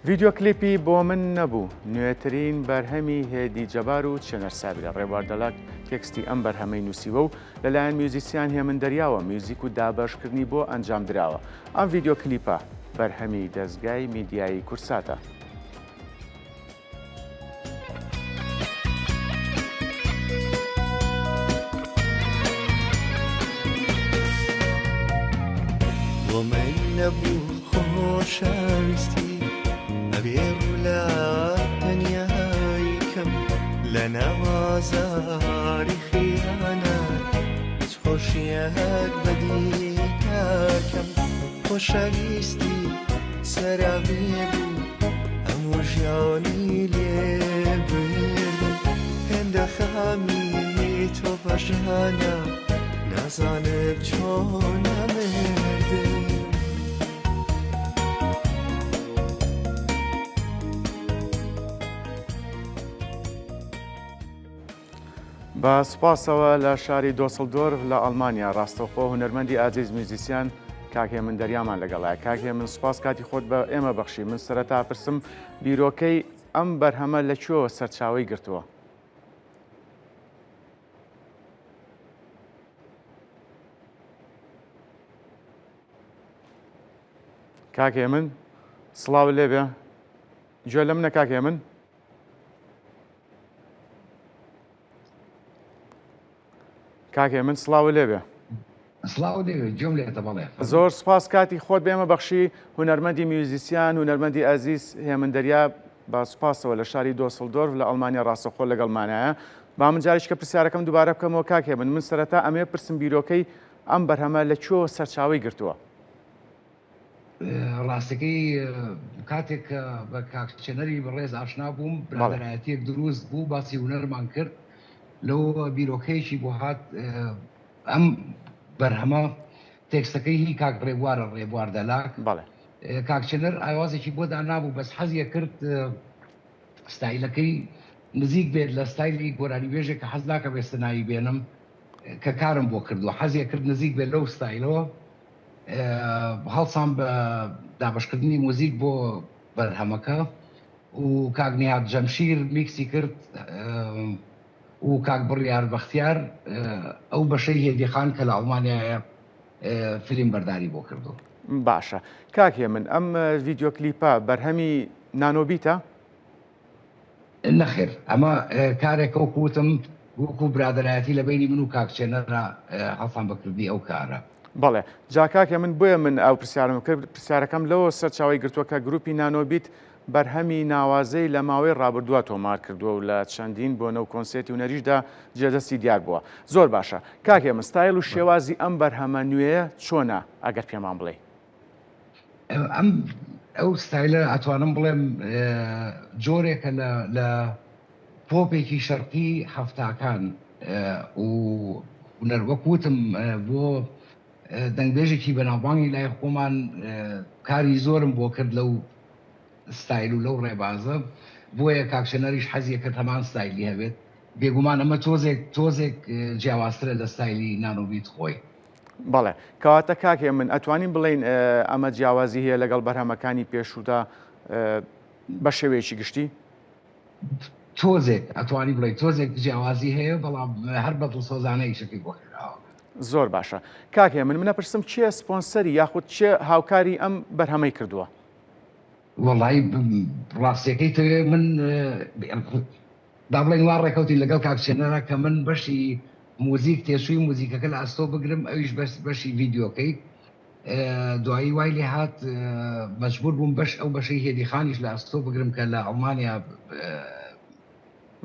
ڤیدیۆ کلیپی بۆ من نەبوو نوێترین بەرهەمی هێدی جەبار و چێنەر سابرە ڕێبوار دەلاک تێکستی ئەم بەرهەمەی نووسیوە و لەلایەن میوزیسیان هێمن دەریاوە میوزیک و دابەشکردنی بۆ ئەنجام دراوە ئەم ڤیدیۆ کلیپە بەرهەمی دەزگای میدیایی کوردساتە. بۆ من نەبوو خۆشەویستی ئەبێ ڕوو لە تەنیایی کەم لە ناوازاری خیانەت هیچ خۆشیەک بەدی ناکەم خۆشەویستی سەرابێ بوو هەموو ژیانی لێ بردم هێندە خەمی تۆ بەژانە نازانم چۆن ئەمردم. بە سوپاسەوە لە شاری دۆسڵدۆرف لە ئەڵمانیا ڕاستەوخۆ هونەرمەندی ئازیز میوزیسیان کاک هێمن دەریامان لەگەڵایە. کاک هێمن سوپاس کاتی خۆت بە ئێمە بەخشی. من سەرەتا پرسم بیرۆکەی ئەم بەرهەمە لە کوێوە سەرچاوەی گرتووە؟ کاک هێمن سڵاو لێبێ گوێ لەم نە کاک هێمن؟ کاک هێمن سڵاو لێبێ. سڵاو لێ گوێم لێتە بەڵێ. زۆر سپاس کاتی خۆت بێمە بەخشی هونەرمەندی میوزیسیان هونەرمەندی ئازیز هێمن دەریا بە سوپاسەوە لە شاری دۆسڵدۆرف لە ئەڵمانیا ڕاستەخۆ لەگەڵمانایە با من جارێکە پرسیارەکەم دووبارە بکەمەوە کاک هێمن من سەرەتا ئەمێ پرسم بیرۆکەی ئەم بەرهەمە لە کوێوە سەرچاوەی گرتووە؟ ڕاستەکەی کاتێک کە بە کاک چێنەری بەڕێز ئاشنا بووم برادەرایەتیەک دروست بوو باسی هونەرمان کرد لەو بیرۆکەیەکی بۆ هات ئەم بەرهەمە تێکستەکەی هی کاک ڕێبوارە ڕێبوار دەلاک کاک چێنەر ئاوازێکی بۆ دانابوو بەس حەزیە کرد ستایلەکەی نزیک بێت لە ستایلی گۆرانی بێژێک کە حەز ناکەم ئێستا ناوی بێنم کە کارم بۆ کردووە حەزیە کرد نزیک بێت لەو ستایلەوە هەڵسام بە دابەشکردنی موزیک بۆ بەرهەمەکە و کاک نیهاد جەمشیر میکسی کرد و کاک بڕیار بەختیار ئەو بەشەی هێدی خان کە لە ئەڵمانیایە فیلم بەرداری بۆ کردو. باشە کاک هێمن ئەم ڤیدیۆ کلیپە بەرهەمی نانۆبیتە؟ نەخێر ئەمە کارێکە وەکو وتم وەکو برادەرایەتی لە بەینی من و کاک چێنەرا هەڵسان بە کردنی ئەو کارە. بەڵێ جا کاک هێمن بۆیە من ئەو پرسیارم کرد پرسیارەکەم لەوە سەرچاوەی گرتووە کە گروپی نانۆبیت بەرهەمی ناوازەی لە ماوەی ڕابردووە تۆمار کردووە و لە چەندین بۆنە و کۆنسێرتی هونەریشدا جێدەستی دیار بووە زۆر باشە کاک هێمن ستایل و شێوازی ئەم بەرهەمە نوێیە چۆنە ئەگەر پێمان بڵێی؟ ئەم ئەو ستایلە ئەتوانم بڵێم جۆرێکە لە لە پۆپێکی شەرقی حەفتاکان و هونەر وەک وتم بۆ دەنگبێژێکی بەناوبانگی لای خۆمان کاری زۆرم بۆ کرد لەو ستایل و لەو ڕێبازە بۆیە کاک شەنەریش حەزیە کرد هەمان ستایلی هەبێت بێگومان ئەمە تۆزێک تۆزێک جیاوازترە لە ستایلی نانۆبیت خۆی. بەڵێ کەواتە کاک هێمن ئەتوانین بڵێین ئەمە جیاوازی هەیە لەگەڵ بەرهەمەکانی پێشوودا بە شێوەیەکی گشتی؟ تۆزێک ئەتوانی بڵێ تۆزێک جیاوازی هەیە بەڵام هەر بە دڵسۆزانە ئیشەکەی بۆ کراوە. زۆر باشە کاک هێمن من ئەپرسم کێ سپۆنسەری یاخود کێ هاوکاری ئەم بەرهەمەی کردووە؟ وەڵایی ڕاستیەکەی تەوێ من با بڵێین وا ڕێکەوتین لەگەڵ کاک چێنەرا کە من بەشی موزیک تێچووی موزیکەکە لە ئەستۆ بگرم ئەویش بەس بەشی ڤیدیۆکەی دوایی وای لێ هات مەجبور بووم بەش ئەو بەشەی هێدی خانیش لە ئەستۆ بگرم کە لە ئەڵمانیا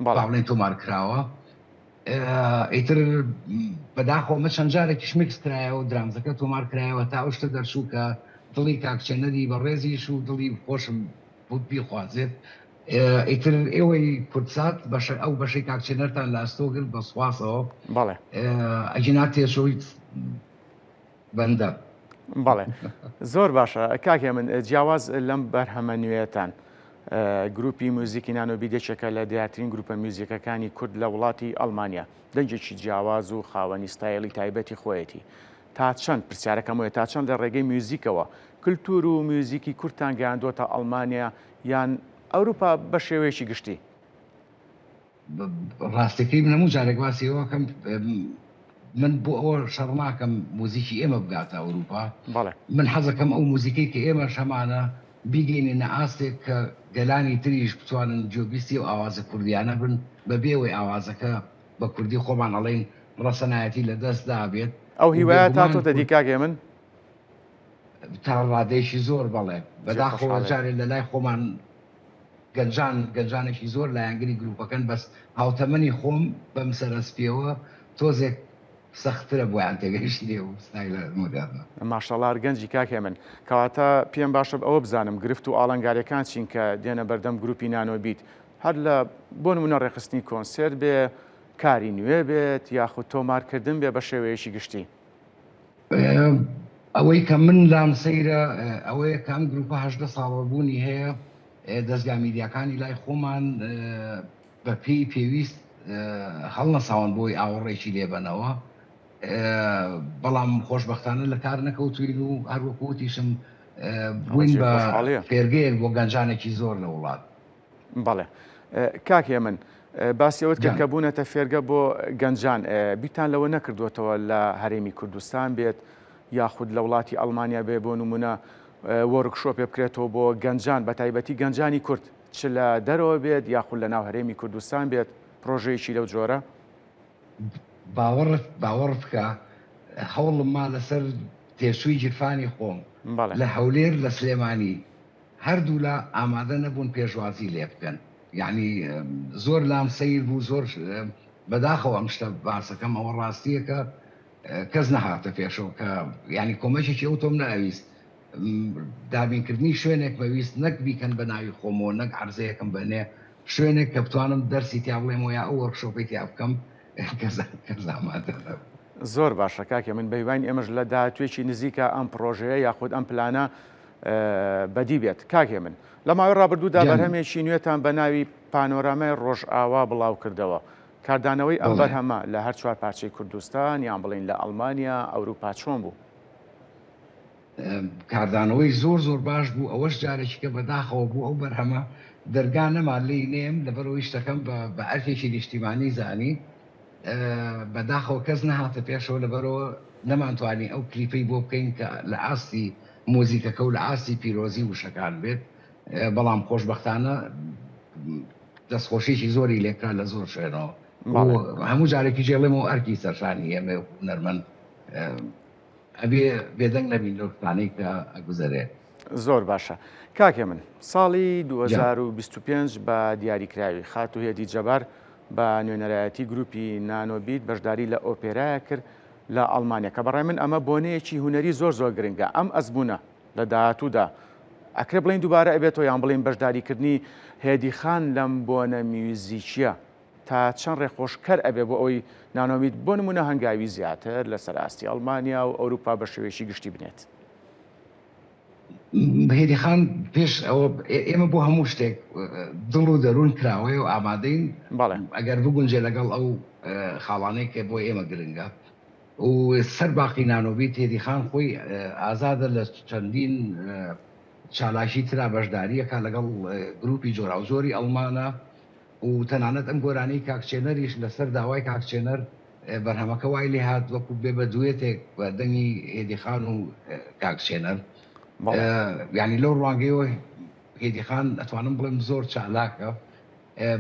با بڵێین تۆمار کراوە ئیتر بەداخەوە مە چەند جارێکیش میکس کرایەوە درامزەکە تۆمار کرایەوە تا ئەو شتە دەرچوو کە دڵی کاک چێنەری بەڕێزیش و دڵی خۆشم بیخوازێت ئیتر ئێوەی کوردسات بەشە ئەو بەشەی کاک چێنەرتان لە ئەستۆ گرت بە سوپاسەوە. بەڵێ. ئەگینا تێچووی بەندە. بەڵێ زۆر باشە کاک هێمن جیاواز لەم بەرهەمە نوێیەتان گروپی میوزیکی نانۆبیت یەکێکە لە دیارترین گروپە میوزیکەکانی کورد لە وڵاتی ئەڵمانیا دەنگێکی جیاواز و خاوەنی ستایلی تایبەتی خۆیەتی تا چەند پرسیارەکەم وەیە تا چەند لە ڕێگەی میوزیکەوە کلتور و میوزیکی کوردتان گەیاندۆتە ئەڵمانیا؟ یان ئەوروپا بە شێوەیەکی گشتی؟ ڕاستەکەی من هەموو جارێک باسی ئەوە کەم من بۆ ئەوە شەڕ ناکەم موزیکی ئێمە بگاتە ئەوروپا من حەزەکەم ئەو موزیکەی کە ئێمە شەمانە بیگەینە ئاستێک کە گەلانی تریش بتوانن گوێبیستی و ئاوازە کوردیانە بن بە بێوەی ئاوازەکە بە کوردی خۆمان ئەڵێن ڕەسەنایەتی لە دەست دابێت ئەو هیوایە تا تۆ دەدی کاک هێمن؟ تا ڕادەیەکی زۆر بەڵێ بەداخەوە جارێ لە لای خۆمان گەنجان گەنجانێکی زۆر لایەنگری گروپەکەن بەس هاوتەمەنی خۆم بەم سەرە سپیەوە تۆزێک سەختترە بۆیان تێگەیشتنی ئەو ستایلە مۆدێرنە. ماشەڵا هەر گەنجی کاک هێمن. کەواتە پێم باشە ئەوە بزانم گرفت و ئاڵنگاریەکان چین کە دێنە بەردەم گروپی نانۆبیت هەر لە بۆ نمونە ڕێکخستنی کۆنسێرت بێ، کاری نوێ بێت یاخود تۆمارکردن بێ بە شێوەیەکی گشتی؟ ئەوەی کە من لام سەیرە ئەوەیە کە ئەم گروپە 18 ساڵە بوونی هەیە دەزگا میدیاکانی لای خۆمان بە پێی پێویست هەڵنەساون بۆی ئاوەڕێکی لێبەنەوە بەڵام خۆشببختانە لە کار نەکەوتوین و هەروەکو وتیشم بووین بە فێرگەیەک بۆ گەنجانێکی زۆر لە وڵات. بەڵێ کاک هێمن باسی ئەوەت کرد کە بوونەتە فێرگە بۆ گەنجان بیرتان لەوە نەکردووەتەوە لە هەرێمی کوردستان بێت یاخود لە وڵاتی ئەڵمانیا بێ بۆ نمونە وۆرکشۆپێ بکرێتەوە بۆ گەنجان بە تایبەتی گەنجانی کورد چ لە دەرەوە بێت یاخود لە ناو هەرێمی کوردستان بێت پرۆژەیەکی لەو جۆرە؟ باوەڕت باوەڕ بکە هەوڵم ما لەسەر تێچووی گیرفانی خۆم لە هەولێر لە سلێمانی هەردوولا ئامادە نەبوون پێشوازی لێ بکەن یەعنی زۆر لام سەیر بوو زۆر بەداخەوە ئەم شتە باسەکەم ئەوە ڕاستیەکە کەس نەهاتە پێشەوە کە یعنی کۆمەکێکی ئەو تۆم ناویست دابینکردنی شوێنێک بەویست نەک بیکەن بە ناوی خۆمەوە نەک عرزەیەکم بەنێ شوێنێک کە بتوانم دەرسی تیا بڵێمەوە یا ئەو وەرکشۆپەی تیا بکەم کەس ئامادە نەبوو. زۆر باشە کاک هێمن بەهیواین ئێمەش لە داهاتوویەکی نزیکا ئەم پڕۆژەیە یاخود ئەم پلانە بەدی بێت. کاک هێمن، لە ماوەی ڕابردوودا بەرهەمێکی نوێتان بە ناوی پانۆرامای ڕۆژئاوا بڵاو کردەوە. کاردانەوەی ئەم بەرهەمە لە هەر چوار پارچەی کوردستان یان بڵێین لە ئەڵمانیا، ئەوروپا چۆن بوو؟ کاردانەوەی زۆر زۆر باش بوو، ئەوەش جارێکی کە بەداخەوە بوو ئەو بەرهەمە دەرگا نەما لێی نێم، لەبەرئەوەی شتەکەم بە ئەرکێکی نیشتیمانی زانی. بەداخەوە کەس نەهاتە پێشەوە لەبەرئەوە نەمانتوانی ئەو کلیپەی بۆ بکەین کە لە ئاستی مۆزیکەکە و لە ئاستی پیرۆزی وشەکان بێت بەڵام خۆشبەختانە دەستخۆشیی زۆری لێکرا لە زۆر شوێنەوە هەموو جارێکی جێڵێمەوە ئەرکی سەرشانی ئێمە هونەرمەند ئەبێ بێدەنگ نەبین لەو شتانەی کە ئەگوزەرێ. زۆر باشە کاک هێمن، ساڵی 2025 بە دیاریکراوی خاتوو هێدی جەبار بە نوێنەرایەتی گروپی نانۆبیت بەشداری لە ئۆپێرایەک کرد لە ئەڵمانیا کە بەڕای من ئەمە بۆنەیەکی هونەری زۆر زۆر گرنگە ئەم ئەزموونە لە داهاتوودا ئەکرێ بڵێین دووبارە ئەبێتەوە یان بڵێین بەشداریکردنی هێدی خان لەم بۆنە میوزیکیە تا چەند ڕێخۆشکەر ئەبێ بۆ ئەوەی نانۆمیت بۆ نمونە هەنگاوی زیاتر لەسەر ئاستی ئەڵمانیا و ئەوروپا بە شێوەیەکی گشتی بنێت؟ هێدی خان پێش ئەوە ئێمە بۆ هەموو شتێک دڵ و دەروون کراوەیە و ئامادەین ئەگەر بگونجێ لەگەڵ ئەو خاڵانەی کە بۆ ئێمە گرنگە و سەر باقی نانۆبیت هێدی خان خۆی ئازادە لە چەندین چالاکی ترا بەشداریەکە لەگەڵ گروپی جۆراوجۆری ئەڵمانە و تەنانەت ئەم گۆرانیەی کاک چێنەریش لەسەر داوای کاک چێنەر بەرهەمەکە وای لێ هات وەکو بێ بە دوێتێک بە دەنگی هێدی خان و کاک چێنەر یعنی لەو ڕوانگەیەوە هێدی خان ئەتوانم بڵێم زۆر چالاکە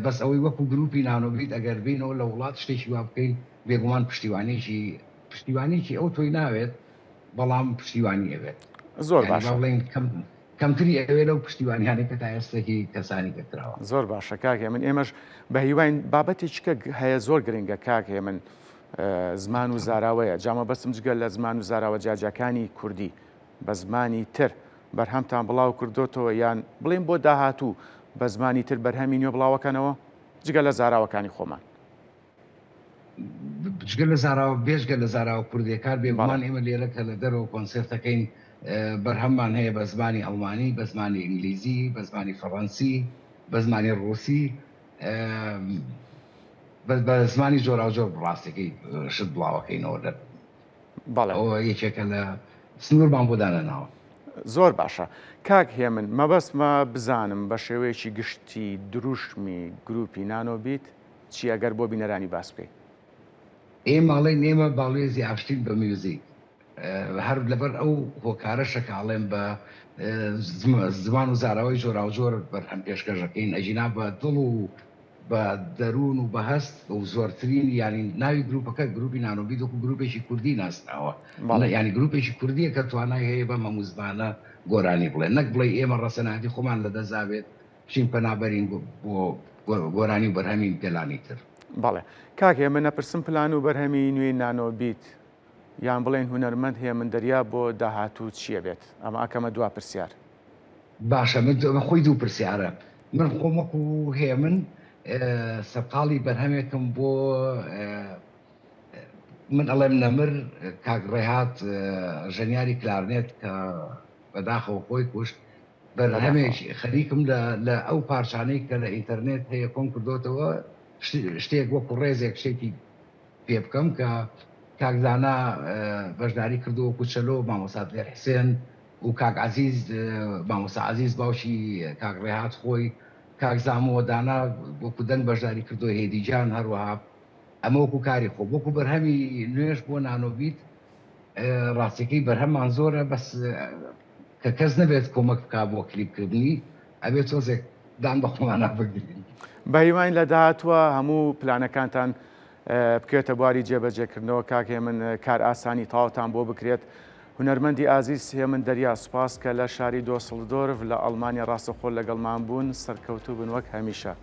بەس ئەوەی وەکو گروپی نانۆبیت ئەگەر بینەوە لە وڵات شتێکی وا بکەین بێگومان پشتیوانێکی پشتیوانێکی ئەو تۆی ناوێت بەڵام پشتیوانی ئەوێت زۆر باشە بڵێن کەم کەمتری ئەوێ لەو پشتیوانیانەی کە تا ئێستا هی کەسانی کە کراوە. زۆر باشە کاک هێمن ئێمەش بە هیواین بابەتێکی کە هەیە زۆر گرنگە کاک هێمن زمان و زاراوەیە جا مەبەستم جگە لە زمان و زاراوە جیاجیاکانی کوردی بە زمانی تر بەرهەمتان بڵاو کردۆتەوە یان بڵێن بۆ داهاتوو بە زمانی تر بەرهەمی نوێ بڵاوەکەنەوە جگە لە زاراوەکانی خۆمان. جگە لە زاراوە بێجگە لە زاراوە کوردیەکان بێگومان ئێمە لێرە کە لە دەرەوە کۆنسێرتەکەین بەرهەممان هەیە بە زمانی ئەڵمانی بە زمانی ئینگلیزی بە زمانی فەڕەنسی بە زمانی ڕووسی بە زمانی جۆراوجۆر ڕاستەکەی شت بڵاوەکەینەوە لە بەڵێ ئەوە یەکێکە لە سنوورمان بۆ دانەناوە. زۆر باشە کاک هێمن مەبەستمە بزانم بە شێوەیەکی گشتی دروشمی گروپی نانۆبیت چیە گەر بۆ بینەرانی باس بکەی؟ ئێمە ئەڵێین ئێمە باڵوێزی ئاشتین بە میوزیک هەر لەبەر ئەو هۆکارەشە کە ئەڵێم بە زمان و زاراوەی جۆراوجۆر بەرهەم پێشکەش ئەکەین ئەگینا بە دڵ و بە دەروون و بە هەست و زۆرترین یانی ناوی گروپەکە گروپی نانۆبیت وەکو گروپێکی کوردی ناسراوە بەڵێ. یانی گروپێکی کوردیە کە توانای هەیە بەم هەموو زمانە گۆرانی بڵێ نەک بڵێی ئێمە ڕەسەنایەتی خۆمان لەدەست دابێت بچین پەنا بەرین بۆ گۆرانی و بەرهەمی گەلانی تر. بەڵێ کاک هێمن ئەپرسم پلان و بەرهەمی نوێی نانۆبیت یان بڵێین هونەرمەند هێمن دەریا بۆ داهاتوو چیە بێت؟ ئەمە ئەکەمە دوا پرسیار. باشە من ئەمە خۆی دوو پرسیارە من خۆم وەکو هێمن سەرقاڵی بەرهەمێکم بۆ من ئەڵێم نەمر کاک ڕێهات ژەنیاری کلارنێت کە بەداخەوە خۆی کوشت بەرهەمێک خەریکم لە ئەو پارچانەی کە لە ئینتەرنێت هەیە کۆم کردۆتەوە شتێک وەکو ڕێزێک شتێکی پێ بکەم کە کاک زانا بەشداری کردووە وەکو چەلۆ مامۆستا دلێر حسێن و کاک عەزیز مامۆستا عەزیز باوکی کاک ڕێهات خۆی کاک زامۆ دانا وەکو دەنگ بەشداری کردووە هێدی جان هەروەها ئەمە وەکو کاری خۆم وەکو بەرهەمی نوێش بۆ نانۆبیت ڕاستیەکەی بەرهەممان زۆرە بەس کە کەس نەبێت کۆمەک بکا بۆ کلیپ کردنی ئەبێت تۆزێک دان بە خۆمانا بگرین. بەهیواین لە داهاتووە هەموو پلانەکانتان بکەوێتە بواری جێبەجێکردنەوە کاک هێمن کارئاسانی تەواوتان بۆ بکرێت. هونەرمەندی ئازیز هێمن دەریا سوپاس کە لە شاری دۆسڵدۆرف لە ئەڵمانیا ڕاستەوخۆ لەگەڵمان بوون سەرکەوتوو بن وەک هەمیشە.